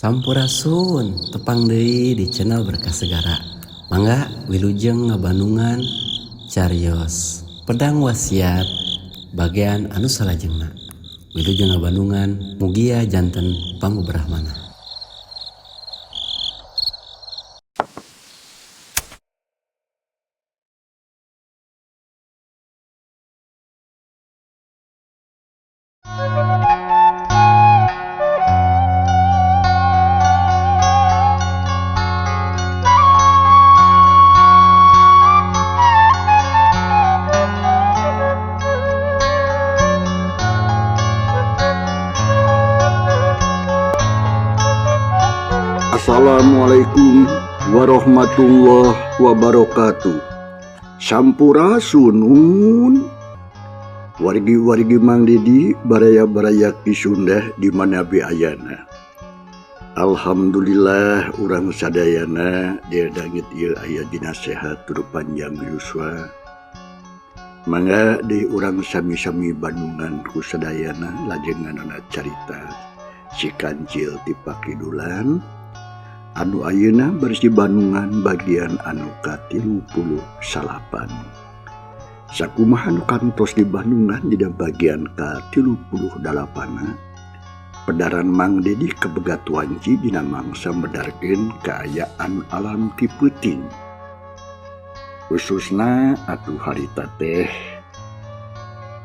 Sampurasun, tepang deui di channel Berkah Segara. Mangga wilujeng ngabandungan carios Pedang Wasiat bagian anu salajengna. Wilujeng ngabandungan mugia janten pangubrahmana. Assalamualaikum warahmatullahi wabarakatuh. Sampurasun wargi-wargi Mang Didi baraya-baraya Ki Sunda di mana be ayana. Alhamdulillah urang sadayana dieu ieu aya dina sehat tur panjang yuswa. Mangga di urang sami-sami bandungan ku sadayana lajenganana carita Si Kancil ti Pakidulan anu ayeuna bersih Bandungan bagian anu ka-39. Sakumaha nu kantos di Bandungan dina bagian ka-38 pedaran Mang Dedi kabegat wanci dina mangsa medarkeun kaayaan alam ti peuting. Khususna atuh harita teh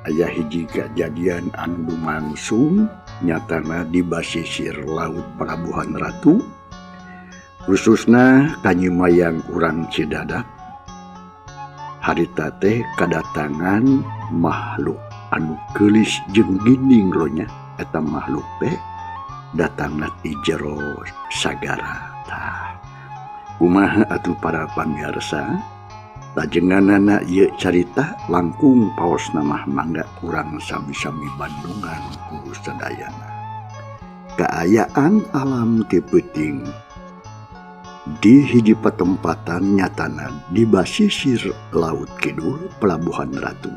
aya hiji kajadian anu lumangsung nyatana di basisir laut Pelabuhan Ratu, khususna kanyimayang urang Cidadap. Harita teh kadatangan makhluk anu geulis jeung ginding lonya. Eta makhluk teh datangna ti jero sagara. Tah, kumaha atuh para pamirsa? Lajenganana ieu carita langkung paosna mah mangga kurang sami-sami bandungan ku sadayana. Kaayaan alam ti peuting di hiji patempatan nyatana di basisir Laut Kidul Pelabuhan Ratu.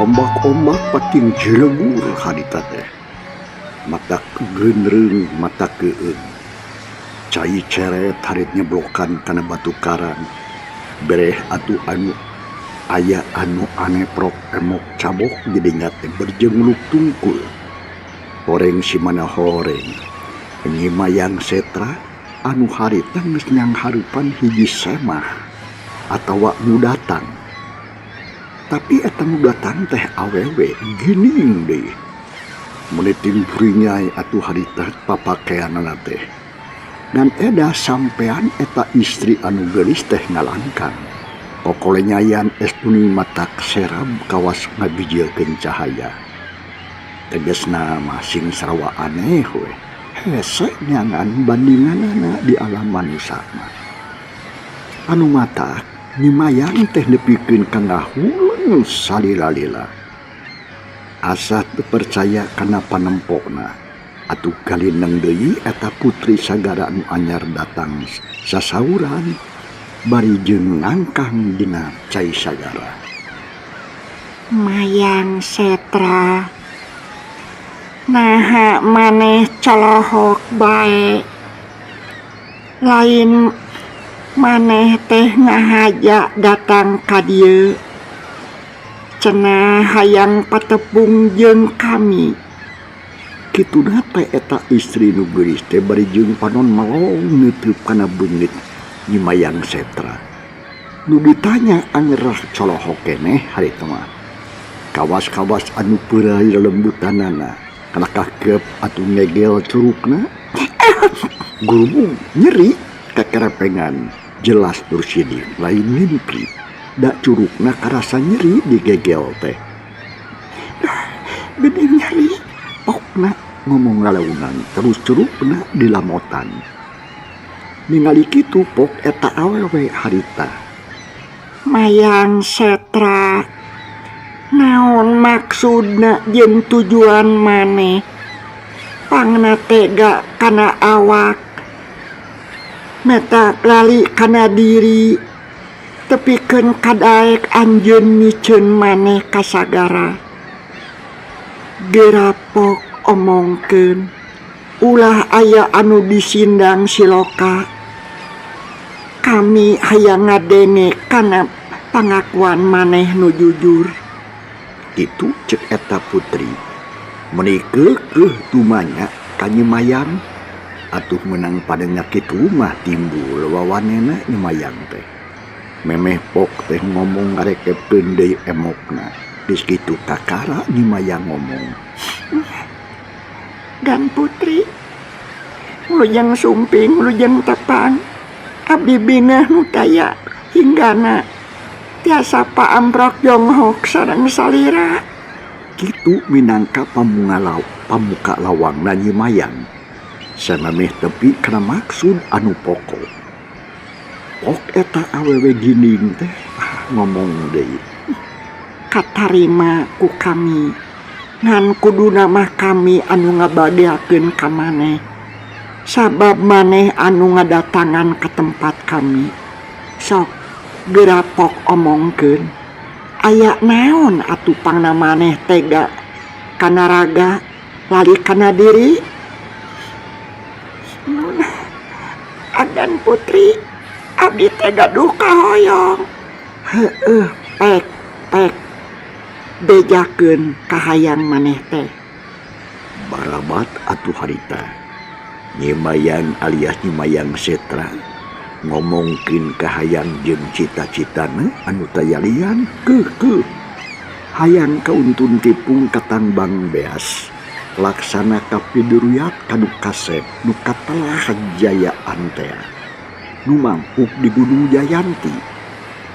Ombak-ombak pating jelegur harita teh. Mata genreung, mata keung. Cai ceret harit nyeblokan kana batu karang. Bereh atuh anu aya anu aneprok emok cabok jadinya teh berjengluk tungkul. Horeng simana horeng. Nyimayang setra anu harita geus nyanghareupan hiji semah atawa nu datang. Tapi eta nu datang teh awewe gining deui. Meuniting purinyai atuh harita papakeanana teh. Ngan eda sampean eta istri anu geulis teh ngalangkang. Kokolenyayan estuni matak serab kawas ngabijilkeun cahaya. Tegesna mah sing sarawa aneh we. Hese nyangan bandinganana di alam manusa mah. Anu matak nyimayang teh nepikeun ka ngahuleng salila-lila. Asa teu percaya kana panempona. Atuh kalineng deui eta putri sagara anu anyar datang sasauran bari jeung ngangkang dina cai sagara. Mayang Setra, naha maneh colohok bae. Lain maneh teh ngahaja datang ka dieu. Cenah hayang patepung jeung kami. Kituna teh eta istri nu geulis teh bari jeung panon melong neuteub kana beungeut Nyimayang Setra. Nu ditanya angerah colohok keneh harita mah. Kawas-kawas anu peurai lelembutanana. Kalakah kep atuh ngegel curugna. Gurubung nyeri kekerepengan jelas Nursidik lain mimpi. Da curugna karasa nyeri digegel teh. Gede nyeri pokna ngomong ngaleunan terus curugna dilamotan. Ningali kitu pok eta awewe harita. Mayang Setra, naon maksudna jeung tujuan maneh? Pangna tega kana awak, meta lali kana diri, tepikeun kadaek anjeun miceun maneh ka sagara. Gerapok omongkeun, ulah aya anu disindang siloka. Kami hayang ngadenge kana pangakuan maneh nu jujur. Kitu cek eta putri. Meuni keukeuh tumanya ka Nyi Mayang. Atuh meunang padenya kitu mah timbul wawanena Nyi Mayang teh. Memeh pok teh ngomong ngarekepkeun deui emokna. Geus kitu kakara Nyi Mayang ngomong. Gan putri, wilujeng sumping, wilujeng tepang, abdi binah nu taya hinggana tiasa paamprok jonghok sareng salira. Kitu minangka pamuka lawangna Nyi Mayang. Samemeh tepi kana maksud anu pokok. Pok eta awewe ginding teh ngomong deui. Katarima ku kami, ngan kuduna mah kami anu ngabageakeun ka maneh. Sabab maneh anu ngadatangan ka tempat kami. Sok gerapok omongkeun. Aya naon atuh pangna maneh tega kana raga lali kana diri? Nun, agan putri, abdi teh gaduh kahoyong. Heueuh, pek pek bejakeun kahayang maneh teh. Barabat atuh harita. Nyi Mayang alias Nyi Mayang Setra ngomongkeun kahayang jeung cita-citana anu tayalian keukeuh. Hayang kauntun tipung katangbang beas. Laksana kapiduruyat kanu kasep nu katelah jayaan tea. Nu mangkuk di Gunung Jayanti.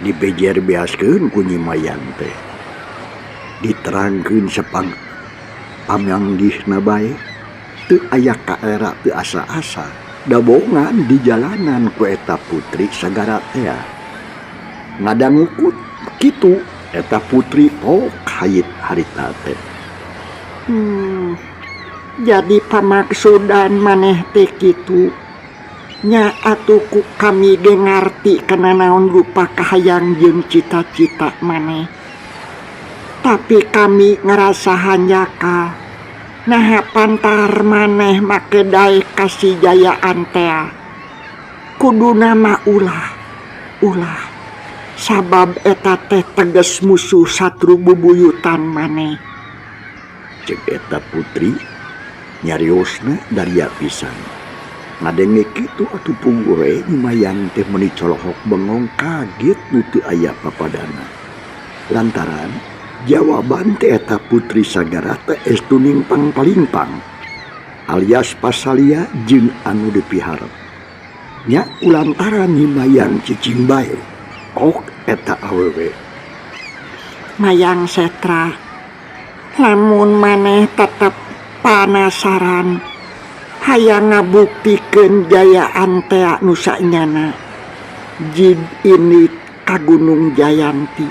Dibejer beaskeun ku Nyi Mayang teh. Diterangkeun sepang pamanggihna bae. Teu aya kaera teu asa-asa. Dabongan di jalanan ku eta putri sagara tea. Ngadangukut kitu eta putri pok hayit harita teh. Jadi pamaksudan maneh teh kitu. Nya atuh ku kami ge ngarti kana naon rupa kahayang jeung cita-cita maneh. Tapi kami ngerasa hanjakal. Naha pantar maneh make daek kasijayaan tea. Kuduna mah ulah, ulah. Sabab eta teh teges musuh satru bubuyutan maneh. Cek eta putri nyariosna daria pisan. Ngadenge kitu atuh punggoe Nyi Mayang teh meuni colohok bengong kaget nu teu aya papadana. Lantaran jawaban teh eta putri sagara teh estu ningpang palingpang alias pasalia jeung anu dipiharep. Nya ulantaran Nyi Mayang cicing bae ok eta awewe. Mayang Setra, lamun maneh tetep panasaran hayang ngabuktikeun jayaan tea nu sanyana, jid ini ka Gunung Jayanti.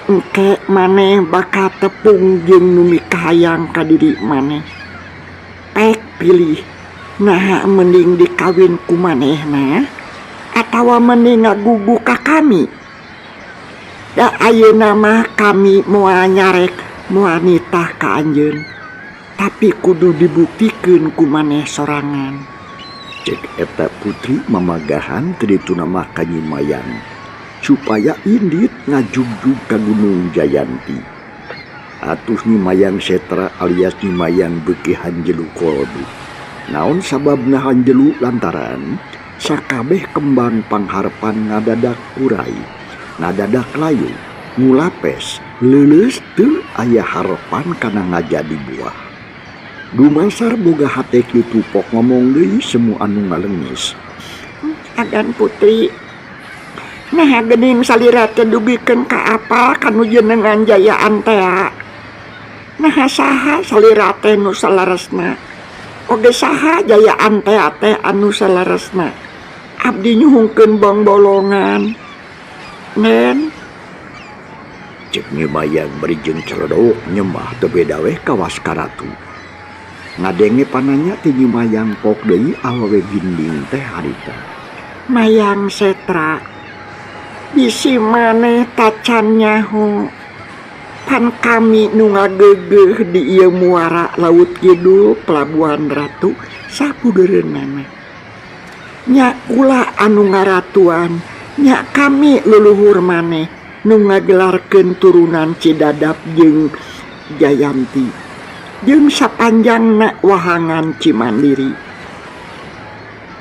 Engke maneh bakal tepung jeung nu mikahayang ka diri maneh. Pek pilih, naha mending dikawin ku manehna atawa mending ngagugu ka kami. Da ayeuna mah kami moal nyarek moal nitah ka anjeun. Tapi kudu dibuktikeun ku maneh sorangan. Cek eta putri mamagahan teu dituna mah ka Nyi Mayang supaya indit ngajugjug ka Gunung Jayanti. Atuh Nyi Mayang Setra alias Nyi Mayang beuki hanjelu kolbu. Naon sababna hanjelu lantaran sakabeh kembang pangharepan ngadadak kurai, ngadadak layu, ngulapes, leuleus teu aya harepan kana ngajadi buah. Dumasar boga hate kitu pok ngomong deui semu anu ngalengis. Agan putri, nah geuning salira teh dugikeun ka apa kanu jenengan jayaan tea. Nah saha salira teh nu salaresna? Oge saha jayaan tea teh anu salaresna? Abdi nyuhungkeun bongbolongan. Nen cek Nyi Mayang bari jeung celedok nyembah teu beda weh kawas ka ratu. Ngadenge pananya ti Nyi Mayang pok deui awewe ginding teh harita. Mayang Setra, bisi maneh tacan nyaho. Pan kami nu ngageugeuh di ieu muara Laut Kidul Pelabuhan Ratu sapudeureunana. Nya kula anu ngaratuan, nya kami leluhur maneh nu ngagelarkeun turunan Cidadap jeung Jayanti. Jeung sapanjangna wahangan Cimandiri.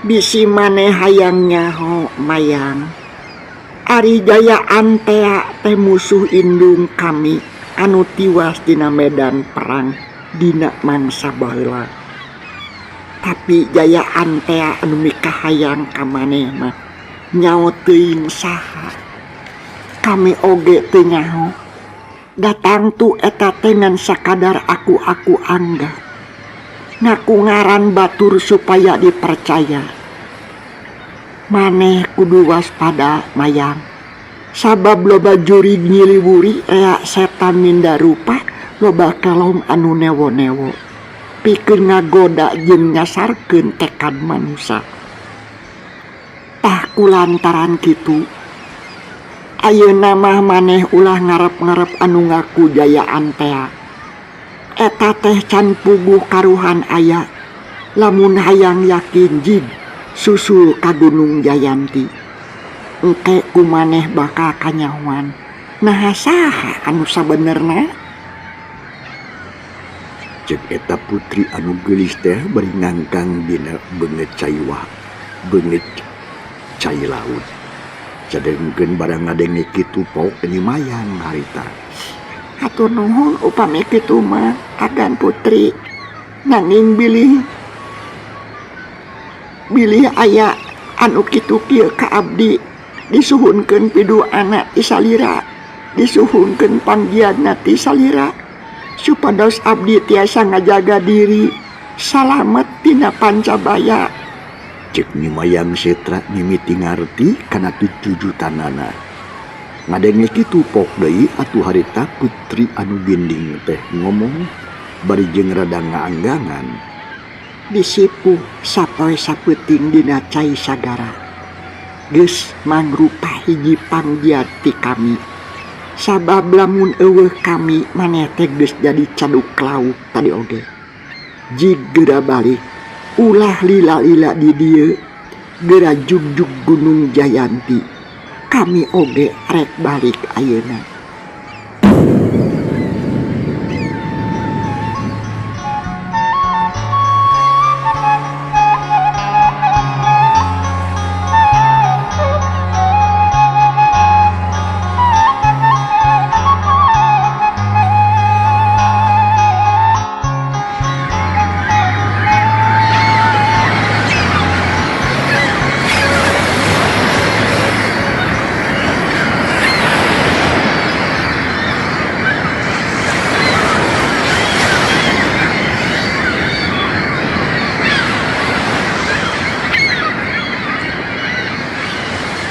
Bisi maneh hayang nyaho Mayang. Ari jayaan tea teh musuh indung kami anu tiwas dina medan perang dina mangsa baheula. Tapi jayaan tea anu mikahayang ka maneh mah nyaho teuing saha. Kami oge teu nyaho. Datang tu eta teh ngan sakadar aku-aku anggap. Ngaku ngaran batur supaya dipercaya. Maneh kudu waspada Mayang. Sabab loba jurig nyiliwuri rea setan minda rupa loba kelong anu newo-newo. Pikeun ngagoda jeung nyasarkeun tekad manusa. Tah kulantaran kitu ayeuna mah maneh ulah ngarep-ngarep anu ngaku jayaan tea. Eta teh can puguh karuhan aya. Lamun hayang yakin jig susul ka Gunung Jayanti. Engke ku maneh bakal kanyahoan. Naha saha anu sabenerna? Cek eta putri anu geulis teh bari ngangkang dina beungeut cai wah, beungeut cai laut. Cadengkeun barang ngadenge kitu pok Nyi Mayang harita. Hatur nuhun upami kitu mah agan putri. Nanging bilih aya anu kitu kieu ka abdi disuhunkeun piduana ti salira, disuhunkeun panggiatna ti salira supados abdi tiasa ngajaga diri salamet tina pancabaya. Cek Nyi Mayang Setra mimiti ngarti kana tujujutanana. Ngadenge kitu pok deui atuh harita putri anu ginding teh ngomong bari jeung rada ngaanggangan. Disipuh sapoe sapeuting dina cai sagara. Geus mangrupa hiji panggiat ti kami. Sabab lamun eueuh kami maneh teh geus jadi caduk lauk tadi oge. Jig geura balik ulah lila-lila di dieu geura jugjug Gunung Jayanti. Kami oge rek balik ayeuna.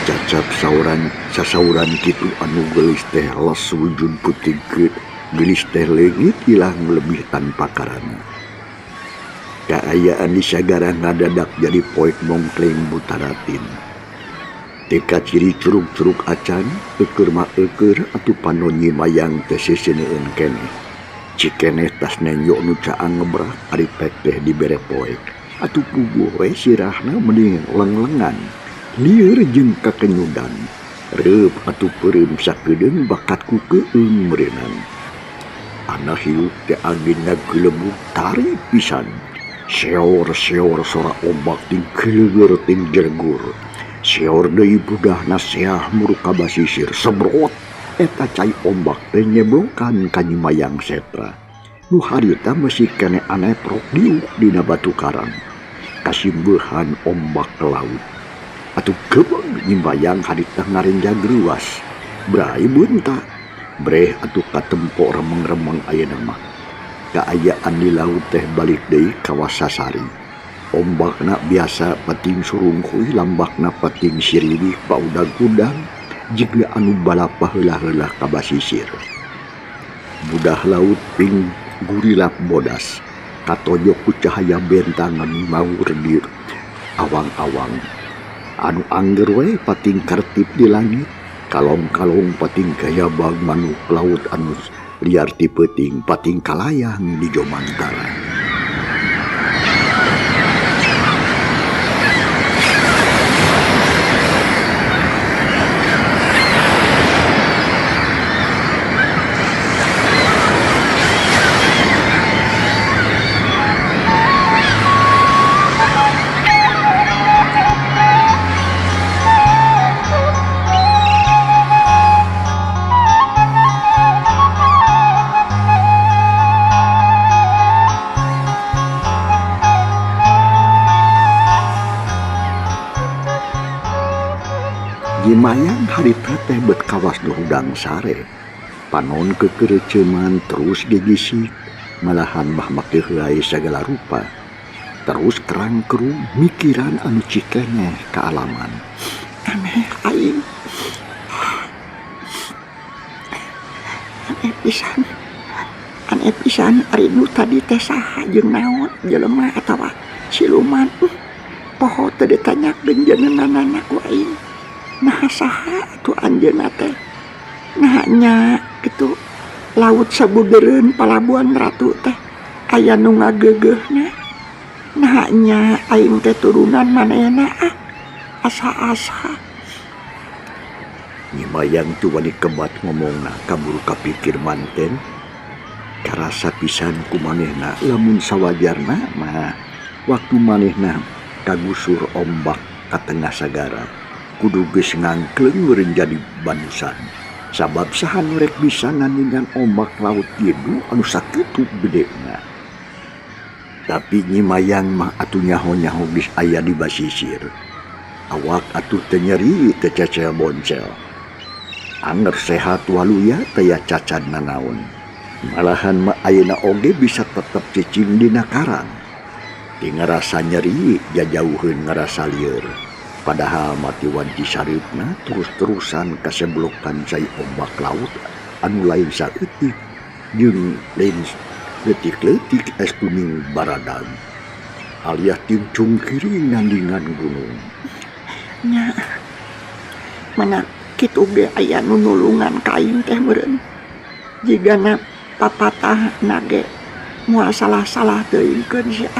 Cacap sauran sasauran kitu anu geulis teh los wujud putih geulis teh leungit ilang lebih tanpa karana. Kaayaan di sagara ngadadak jadi poek mongkleng butaratin. Teka ciri curug-curug acan, eueur mah eueur atuh panon Nyi Mayang teh seseuneun keneh. Cikeneh tas nenjo nu caang ngebrak ari pek teh dibere poek. Atuh puguh we sirahna mending lenglengan. Lieur jeung kakenyudan. Reup atuh peureum sakedeung bakat ku keueung meureunang. Ana hiup teh angin ngagelebug tari pisan. Seor-seor sora ombak ting geleueur ting jeregur. Seor deui budahna seah muruka basisir sebrot. Eta cai ombak teh nyeblokan ka Nyi Mayang Setra. Nu harita masih keneh aneprok diuk dina batu karang. Kasimbeuhan ombak laut. Atuh gebeg Nyi Mayang harita ngarenjag reuas. Brai beunta. Breh atuh katempo remeng-remeng ayeuna mah. Kaayaan di laut teh balik deui ka wasasari. Ombakna biasa pating surungkuy, lambakna pating siriwih paudag-udang jiga anu balapa heula-heula ka basisir. Budah laut ping gurilap bodas, katojok ku cahaya bentang anu mawur di awang-awang. Anu angger we pating kartip di langit, kalong-kalong pating gayabag manuk laut anu liar ti peuting pating kalayang di jomantara. Nyi Mayang harita teh bet kawas nu hudang sare. Panon kekereceuman terus gegisik, malahan mah make heuay sagala rupa. Terus kerang-kerung mikiran anu cikeneh kaalaman. Aneh aing. Aneh pisan. Aneh pisan ari nu tadi teh saha jeung naon jelema atawa siluman. Poho teu ditanyakeun jenenganana ku aing. Nah saha atuh anjeunna teh? Nah nya kitu laut sabudereun Palabuhan Ratu teh aya nu ngageugeuhna. Nah nya aing teh turunan manehna ah. Asa-asa. Nyi Mayang teu wani kebat ngomongna kaburu kapikir manten. Karasa pisan ku manehna lamun sawajarna mah waktu manehna kagusur ombak ka tengah sagara. Kudu geus ngangkleung meureun jadi banusan. Sabab saha nu rek bisa nandingan ombak laut ieu anu sakitu gedena. Tapi Nyi Mayang mah atuh nyaho-nyaho geus aya di basisir. Awak atuh teu nyeri teu cecel boncel. Anger sehat waluya taya cacad nanaon. Malahan mah ayeuna oge bisa tetep cicing dina karang. Ti ngarasa nyeri jajauheun ngarasa lieur. Padahal mati wanci sareupna terus-terusan kaseblokan cai ombak laut anu lain saeutik jeung lain leutik-leutik es kuning baradang alias tincung kiri nandingan gunung. Nya mana kitu ge aya nu nulungan ka aing teh meureun. Jigana papatah nage moal salah-salah teuingkeun sia.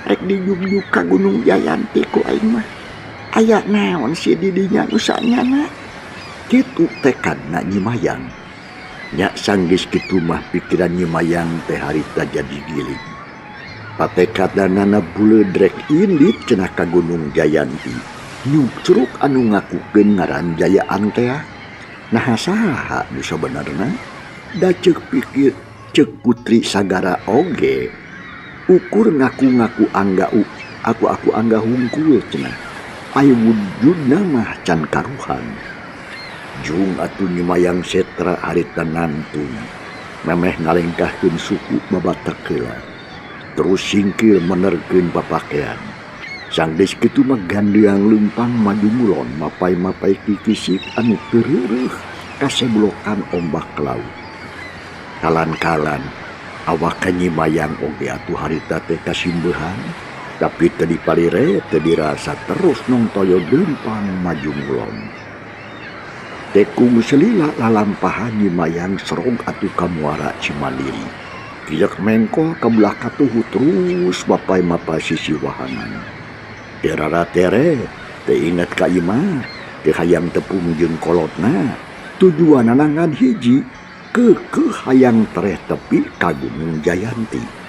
Rek dijugjug ka Gunung Jayanti ku aing mah. Aya naon si didinya nu sanyana? Kitu tekadna Nyi Mayang. Nya sanggeus kitu mah pikiran Nyi Mayang teh harita jadi giling. Patekadna buleud rek indit cenah ka Gunung Jayanti. Nyucruk anu ngakukeun ngaran Jayaan teh. Naha saha nu sabenerna? Da ceuk pikir ceuk putri sagara oge. Ukur ngaku-ngaku angga aku-aku angga hungkul cenah. Ayo wujudna mah can karuhan. Jung atuh Nyi Mayang setra harita nantun. Memeh ngalengkahkeun suku babatak heula. Terus singkir menerkeun papakean. Sanggeus kitu mah gandeang leumpang maju mulon mapai-mapai kikisik anu teu kaseblokan ombak laut. Kalan-kalan awak Nyi Mayang oge atuh harita teh kasimbeuhan. Tapi teu dipalire teu dirasa terus nongtoyo geumpang maju ngulon. Tekung selila lalampahan Nyi Mayang serog atuh ka muara Cimandiri. Kiek mengkol ka belah katuhu terus mapai-mapai sisi wahangan. Terara tere teu inget ka imah, teu hayang tepung jeung kolotna. Tujuanana ngan hiji, keukeuh hayang tereh tepi ka Gunung Jayanti.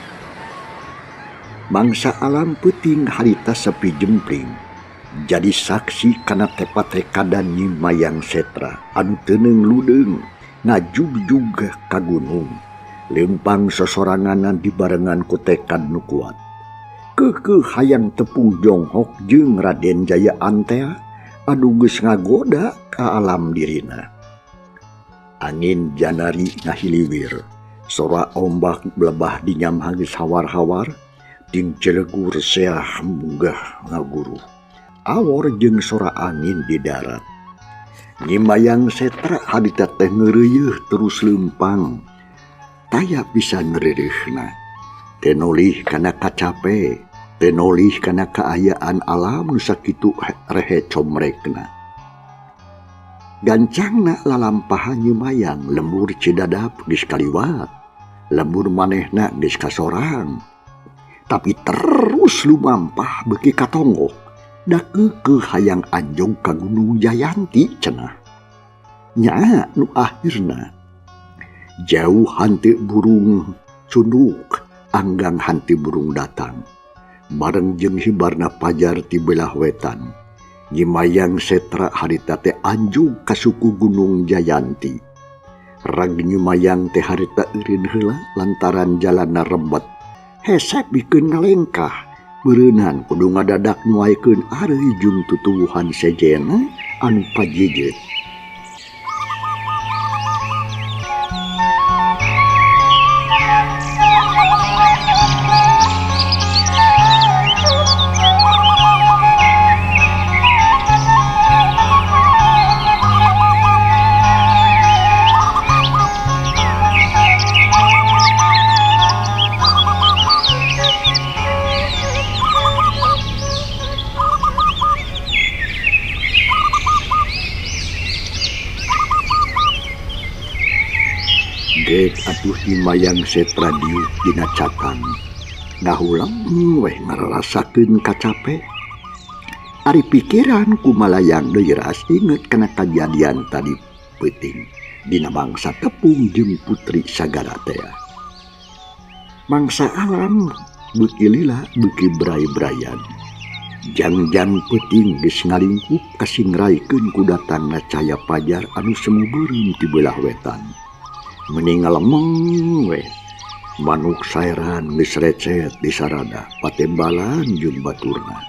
Mangsa alam peuting harita sepi jempling. Jadi saksi kana tepatekadan Nyi Mayang Setra anu teu neung ludeung ngajugjug ka gunung. Lempang sosoranganan dibarengan ku tekad nu kuat. Keukeuh hayang tepung jonghok jeung Raden Jaya Antea anu geus ngagoda ka alam dirina. Angin janari ngahiliwir, sora ombak belebah dinyam geus hawar-hawar, ting celegur seah munggah ngaguruh. Awor jeung sora angin di darat. Nyimayang setra harita teh ngeureuyeuh terus leumpang. Taya bisa ngereureuhna. Tenolih kana kacape, tenolih kana kaayaan alam nu sakitu rehe comrekna. Gancangna lalampahan Nyimayang lembur Cidadap geus kaliwat, lembur manehna geus kasorang. Tapi terus lumampah beuki katonggoh, da keukeuh hayang anjog ka Gunung Jayanti cenah. Nya nu akhirna jauh hanteu burung cunduk, anggang hanteu burung datang. Bareng jeung hibarna pajar ti belah wetan. Nyimayang setra harita teh anjug ka suku Gunung Jayanti. Rag Nyimayang teh harita eureun heula lantaran jalanna rembet. Hese pikeun ngalengkah, beureunan kudu ngadadak nuaikeun areuy jeung tutuwuhan sejenna anu pajejeut. Gek atuh Nyimayang setra diuk dina catang. Ngahulang weh ngararasakeun kacape. Ari pikiran kumalayang deui raas inget kana kajadian tadi peuting dina mangsa tepung jeung Putri Sagara teh. Mangsa alam beuki lila beuki bray-brayan. Jang-jang peuting geus ngalingkup kasingraikeun ku datangna caya pajar anu semu beureum ti beulah wetan. Meni ngalemeng weh. Manuk saeran geus recet di sarada patembalan jeung baturna.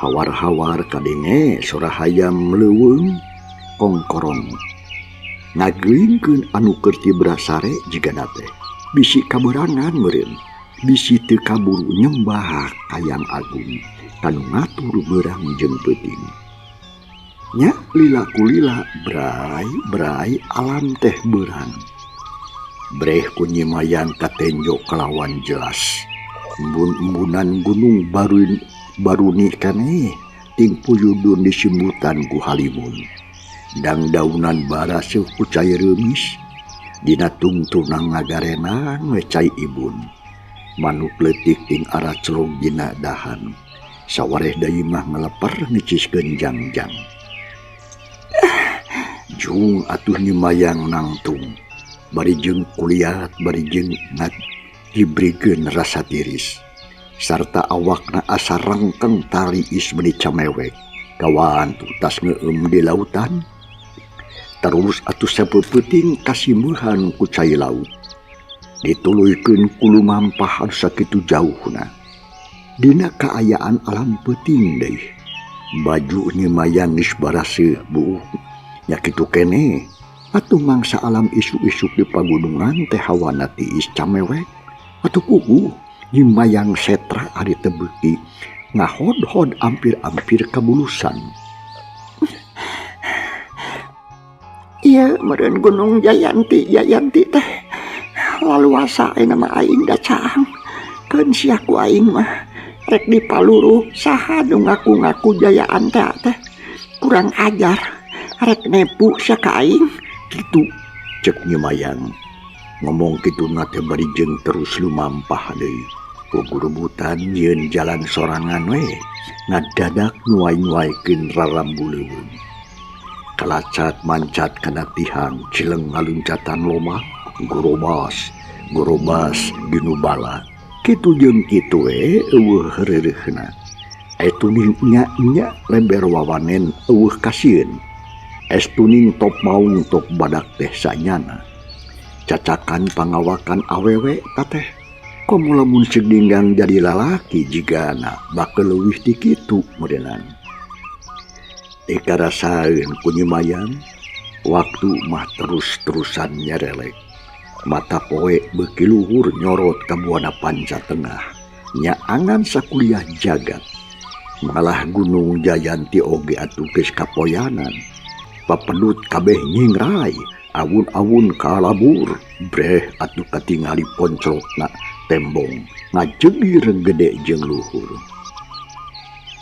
Hawar-hawar kadenge sora hayam leuweung kongkorong. Ngageungkeun anu keur tibra sare jigana teh. Bisi kaberangan meureun, bisi teu kaburu nyembah Kayang Agung kanu ngatur beurang jeung peuting. Nya lila kulila bray-bray alam teh beurang. Breh ku Nyimayang katenjo kalawan jelas. Embun-embunan gunung baruni keneh ting puyudun disimbutan ku halimun. Dangdaunan baraseuh ku cai reumis, dina tungtunang ngagarenang we cai ibun. Manuk leutik ting araclog dina dahan. Sawareh deui mah ngaleper ngeciskeun jangjang. Jung atuh Nyimayang nangtung. Bari jeung kuliat, bari jeung ngajibrikeun rasa tiris. Sarta awakna asa rengkeng tali is meuni camewek. Kawan tutas ngeueum di lautan. Terus atuh sapeupeting kasimeuhan ku cai laut. Dituluykeun ku lumampah anu sakitu jauhna. Dina kaayaan alam peuting deui. Baju Nyimayang geus baraseuh buuk. Nya kitu keneh. Atuh mangsa alam isuk-isuk di pagunungan teh hawana tiis camewek. Atuh kuku Nyimayang setra ari teu beuki ngahod-hod ampir-ampir kabulusan. Ieu meureun Gunung Jayanti, Jayanti teh laluasa ayeuna mah aing da caang. Keun sia ku aing mah rek dipaluruh saha nu ngaku-ngaku jayaan teh teh. Kurang ajar rek nepu sia ka aing. Kitu cek Nyimayang. Ngomong kitu na teh bari jeung terus lumampah deui. Kugurubutan nyieun jalan sorangan we, ngadadak nuai-nuaikeun rarambu leuweung. Kalacat mancat kana tihang, cileng ngaluncatan lomah, gorobas, gorobas ginubala. Kitu jeung kitu we eueuh reureuhna. Etuning nya-nya leber wawanen eueuh kasieun. Estuning top maung top badak teh sanyana. Cacakan pangawakan awewe tateh. Komo lamun ceuk Dinggang jadi lalaki jigana bakal leuwih ti kitu meureunnan. Teu karasaeun ku Nyi Mayang, waktu mah terus-terusan nyerelek. Mata poe beuki luhur nyorot ka buana panca tengah, nyaangan sakuliah jagat. Malah Gunung Jayanti oge atuh geus kapoyanan. Papedut kabeh nyingrai, awun-awun kalabur, breh atuh katingali poncrotna tembong ngajegir gede jeung luhur.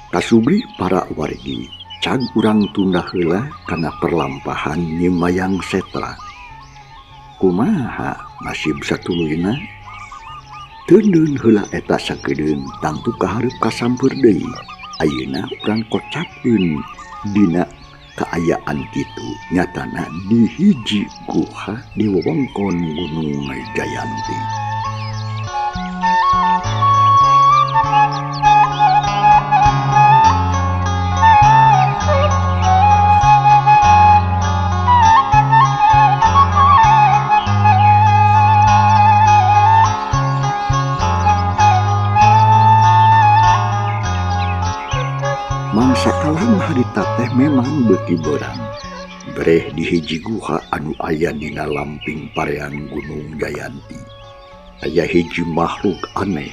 Kasubri para wargi, cag urang tunda heula kana perlampahan Nyi Mayang Setra. Kumaha nasib satuluyna? Teuneun heula eta sakedeung tangtu kahareup kasampeur deui. Ayeuna urang kocapkeun dina kaayaan kitu nyatana di hiji guha di wewengkon Gunung Jayanti. Mangsa alam harita teh memang beuki beurang. Breh di hiji guha anu aya dina lamping parean Gunung Jayanti. Aya hiji makhluk aneh.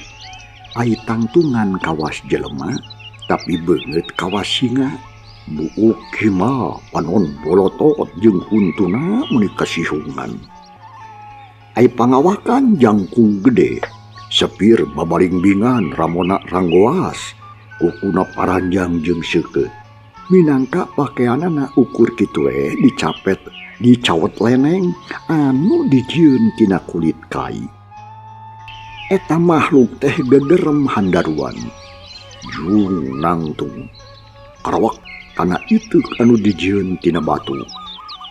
Ai tangtungan kawas jelema, tapi beungeut kawas singa. Buuk hima panon bolotot jeung huntuna meuni kasihungan. Ai pangawakan jangkung gede, sepir babaringbingan ramona ranggoas. Kukuna paranjang jeung seukeut. Minangka pakeanana ukur kitu we dicapet, dicawet leneng anu dijieun tina kulit kai. Eta makhluk teh gegerem handaruan. Jung nangtung. Karawak kana iteuk anu dijieun tina batu.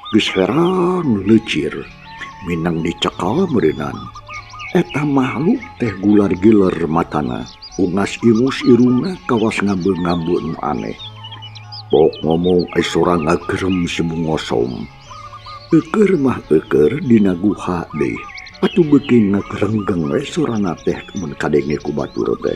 Geus herang leucir, minang dicekal meureunnan. Eta makhluk teh gular-giler matana. Ungas ingus irungna kawas ngambe-ngambe nu aneh. Pok ngomong ai sora ngagerem simungosom. Eukeur mah eukeur dina guha deui. Atuh beuki ngagerenggeng we sorana teh mun kadenge ku batur teh.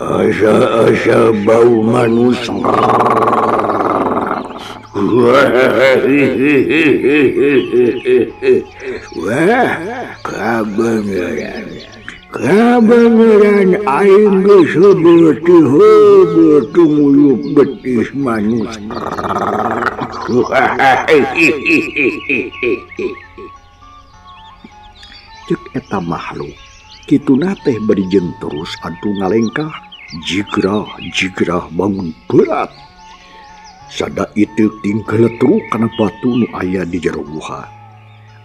Asa-asa bau manusia. Wah, kabeneran. Kabeneran aing geus heubeut heubeut tumuyup betis manusia. Ceuk eta makhluk. Kituna teh bari jeung terus atuh ngalengkah, jigrah jigrah bangun berat. Sada iteuk tingkeletruk kana batu nu aya di jero guha.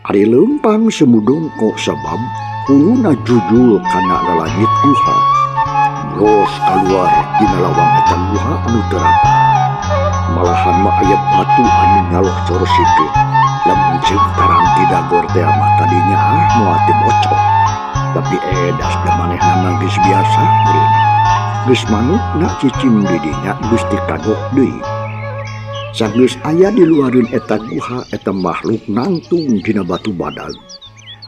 Ari leumpang semudongkok sabab huluna jujul kana lalangit guha. Bros kaluar tina lawang eta guha anu teu rata. Malahan mah aya batu anu ngalocor sikeut. Lamun ceuk tarang ti dagor teh mah tadinya ah moal teu bocor. Tapi edas da manehna mah geus biasa meureun. Geus manukna cicing di dinya geus dikagok deui. Sageus aya di luareun eta guha eta makhluk nangtung dina batu badag.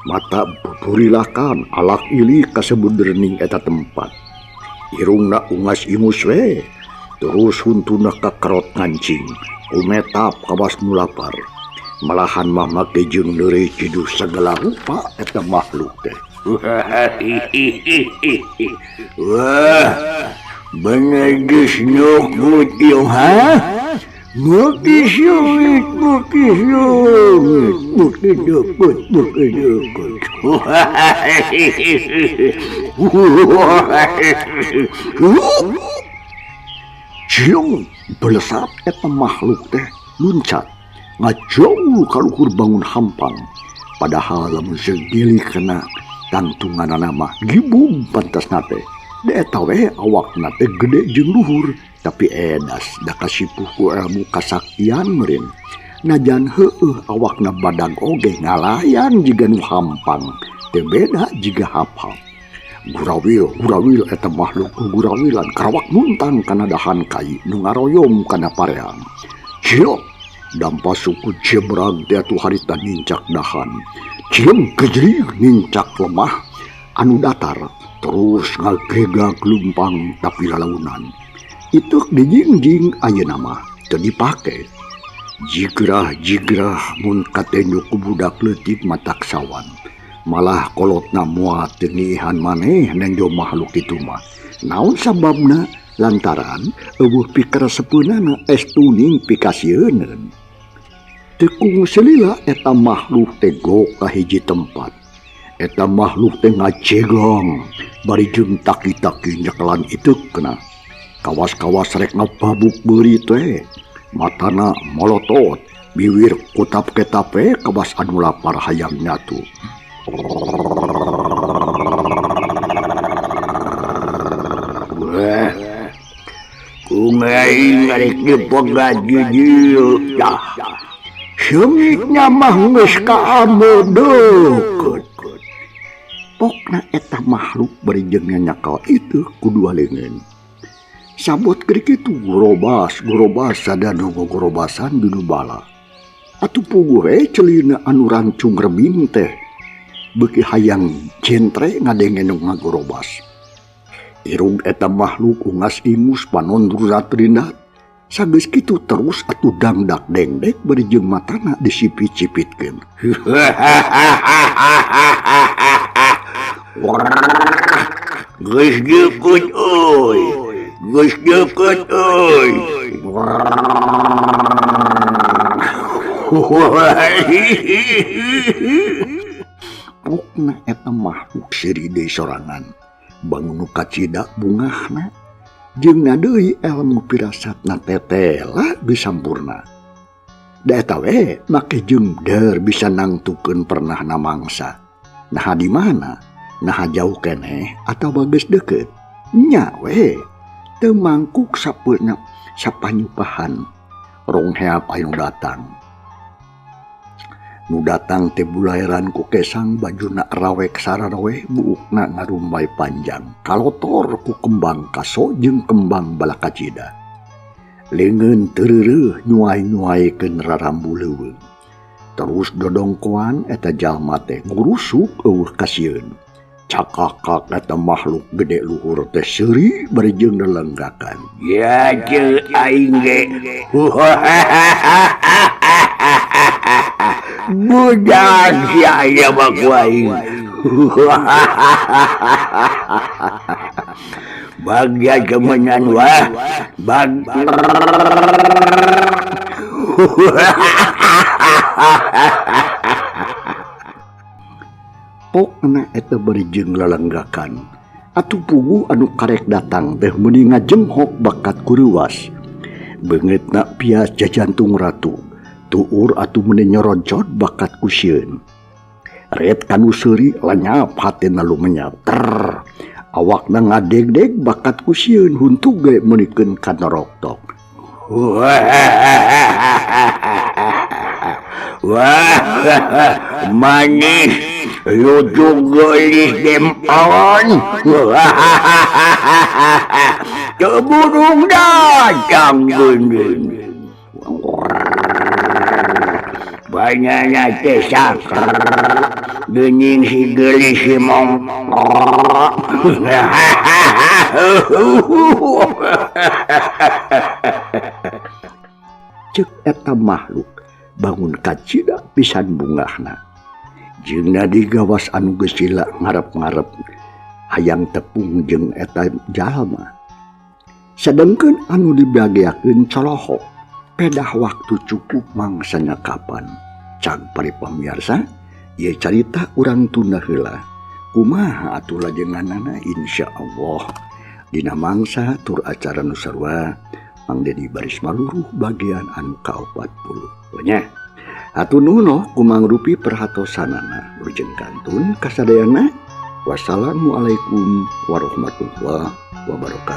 Mata buburilakan alak ilik kasebeudeurning eta tempat. Irungna ungas ingus we, terus huntuna kakerot ngancing, kumetap kawas nu lapar. Malahan mah make jeung neureuy ciduh sagala rupa eta makhluk teh. Wah, bener geus nyokut ieu ha? Beuki sulit, beuki sulit, beuki deukeut, beuki deukeut. Ciung belesat eta makhluk teh luncat ngajauh ka luhur bangun hampang. Padahal lamun segilik kena tangtunganana mah gibung pantasna teh. Da eta we awakna teh gede jeung luhur, tapi edas da kasipuh ku ilmu kasaktian meureun. Najan heueuh awakna badag oge ngalayan jiga nu hampang, teu beda jiga haphap. Gurawil, gurawil eta makhluk gurawilan karawak muntang kana dahan kai nu ngaroyom kana pareang. Ciok, dampa suku jebrag teh atuh harita nincak dahan. Cium kejrig nincak lemah anu datar terus ngagegag lumpang tapi lalaunan. Ituk dijingjing ayeuna mah teu dipake. Jigrah-jigrah mun katenjo ku budak leutik matak sawan. Malah kolotna moal teu ngiihan maneh nenjo makhluk kitu mah. Naon sababna? Lantaran eueuh pikaresepeunana estuning pikasieuneun. Tekung selila eta makhluk teh gok ka hiji tempat. Eta makhluk teh ngajegang bari jeung taki-taki nyekelan iteukna. Kawas-kawas rek ngababuk beuri teh. Matana molotot, biwir kutap ketape kawas anu lapar hayang nyatu. Ku aing rek dipegat jijil dah. Seungitnya mah geus kaameu deukeut. Pokna eta makhluk bari jeung nyakal itu ku dua leungeun. Sabot keur kitu gorobas gorobas sadanu gogorobasan dinu bala. Atuh puguh we celina anu rancung rebing teh beuki hayang jentre ngadenge nu ngagorobas. Irung eta makhluk ungas ingus panon rurat rindat. Sageus kitu terus atuh dangdak dengdek bari jeung matana disipit-sipitkeun. Geus deukeut euy. Geus deukeut euy. Pokna eta makhluk seuri deui sorangan. Bangun nu kacida bungahna. Jeung deui ilmu pirasatna tetela geus sampurna. Da eta we make jeung der bisa nangtukeun pernahna mangsa. Naha di mana? Naha jauh keneh atawa geus deukeut? Nya we teu mangkuk sapeuna sapanyupahan. Rongheap anu datang. Nu datang teh bulaeran ku kesang bajuna rawek sararoeh buukna ngarumbay panjang. Kalotor ku kembang kaso jeung kembang balakacida. Leungeun teureureuh nyuai-nyuaikeun rarambu leuweung. Terus dodongkoan eta jalma teh ngurusuk eueuh kasieun. Cakakak eta makhluk gede luhur teh seuri bari jeung lelenggakan. Ya jeung aing ge. Budak sia aya mah ku aing. Bagja kemenan wah. Bag. Pokna eta bari jeung lalenggakan. Atuh puguh anu karek datang teh meuni ngajenghok bakat kuruwas. Beungeutna pias jajantung ratu. Tuur atuh meuni nyoroncot bakat ku sieun. Ret kanu seuri lenyap hatena lumenyap. Ter. Awakna ngadegdeg bakat ku sieun huntu ge meunikeun ka noroktok. Wah, manis lucu geulis dempon. Teu burung datang geuning. Banyana teh sakar geuning si geulis si mongkok. Ceuk eta makhluk bangun kacida pisan bungahna. Jeung digawas anu geus lila ngarep-ngarep hayang tepung jeung eta jalma. Sedengkeun anu dibageakeun colohok. Pedah waktu cukup mangsanya kapan. Cag pari pamiarsa, ieu carita urang tunda heula. Kumaha atuh lajenganana insyaallah. Dina mangsa tur acara nu sarua Mang Dedi baris maluruh bagian anu ka-40. Nya. Hatur nuhun kumangrupi perhatosanana. Wilujeng kantun kasadayana. Wassalamualaikum warahmatullahi wabarakatuh.